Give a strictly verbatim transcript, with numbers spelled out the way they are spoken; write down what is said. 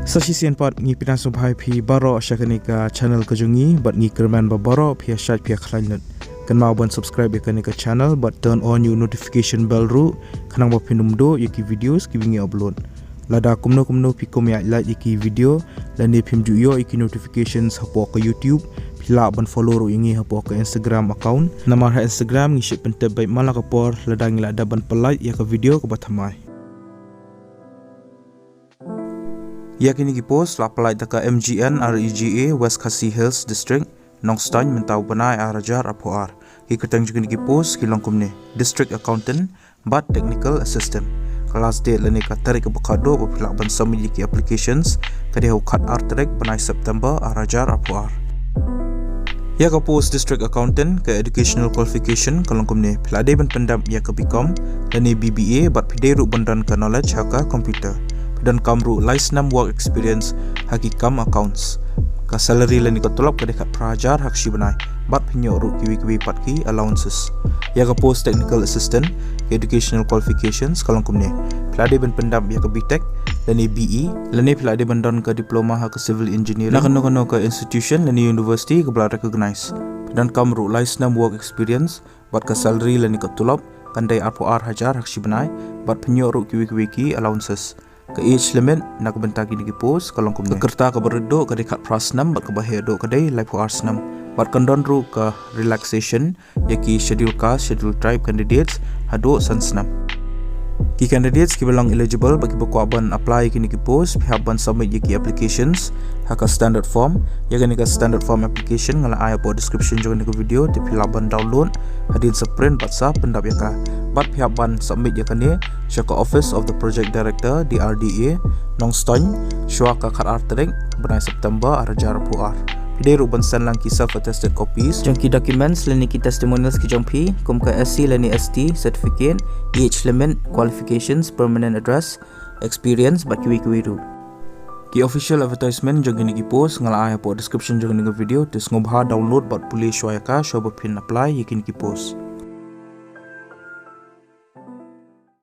Sa shisien pat ngi pdiang sngewbha ïa phi baroh sha kane ka channel ka jong ngi, bad ngi kyrmen ba baroh phi ïa shait phi ïa khlaiñ lut. Kynmaw ban subscribe ïa kane ka channel bad turn on ïa u notification bell ruh, khnang ba phin ym duh ïa ki videos kiba ngi upload. Lada kumno kumno phi kum ïa like ïa ki video lane phim ju ïoh ïa ki notifications hapoh ka YouTube, phi lah ban follow ruh ïa ngi hapoh ka Instagram account. Namar ha Instagram ngi shait pyntip beit man la ka por lada ngi la dep ban pynlait ïa ka video kaba thymmai. Ïa kine ki post la pynlait da ka M G N R E G A, West Khasi Hills District, Nongstoiñ, mynta u bnai ar hajar arphew ar. Ki kyrteng jong kine ki post ki long kumne: District Accountant bad Technical Assistant. Ka last date lane ka tarik kaba khatduh ba phi lah ban submit ïa ki applications ka dei ha u khatar tarik bnai September ar hajar arphew ar. Ïa ka post District Accountant, ka educational qualification ka long kumne: phi la dei ban pyndep ïa ka B Com lane B B A bad phi dei ruh ban don ka knowledge ha ka computer. Phi donkam ruh lai snem work experience ha ki kam accounts. Ka salary lane ka tulop ka dei khatphra hajar ha ka shi bnai, bad phin ïoh ruh kiwei kiwei pat ki allowances. Ïa ka post Technical Assistant, ka educational qualifications ka long kumne: phi la dei ban pyndep ïa ka B Tech lane B E, lane phi la dei ban don ka diploma ha ka civil engineering na kano kano ka institution lane university kaba la recognize. Phi donkam ruh lai snem work experience, bad ka salary lane ka tulop kan dei arphew ar hajar ha ka shi bnai, bad phin ïoh ruh kiwei kiwei ki allowances. Ka age limit na ka bynta kine ki post ka long kumne: ka rta kaba rit duh ka dei khatphra snem bad kaba heh duh ka dei laiphew ar snem. Bad kan don ruh ka relaxation ïa ki Schedule Caste, Schedule Tribe candidates haduh san snem. Ki candidates kiba long eligible bad kiba kwah ban apply ïa kine ki post, phi hap ban submit ïa ki applications ha ka standard form. Ïa kane ka standard form application nga la ai hapoh description jong kane ka video, te phi lah ban download hadien sa print bad sa pyndep ïa ka. Bad phi hap ban submit ïa kane sha ka Office of the Project Director, D R D A, Nongstoiñ, shuwa ka khatar tarik bnai September ar hajar arphew ar. Phi dei ruh ban send lang ki self attested copies jong ki documents lane ki testimonials ki jong phi, kum ka S C lane S T certificate, age limit, qualifications, permanent address, experience bad kiwei kiwei ruh. Ki official advertisement jong kine ki post nga la ai hapoh description jong kane ka video, te sngewbha download bad pule shuwa ïa ka shuwa ba phin apply ïa kine ki post.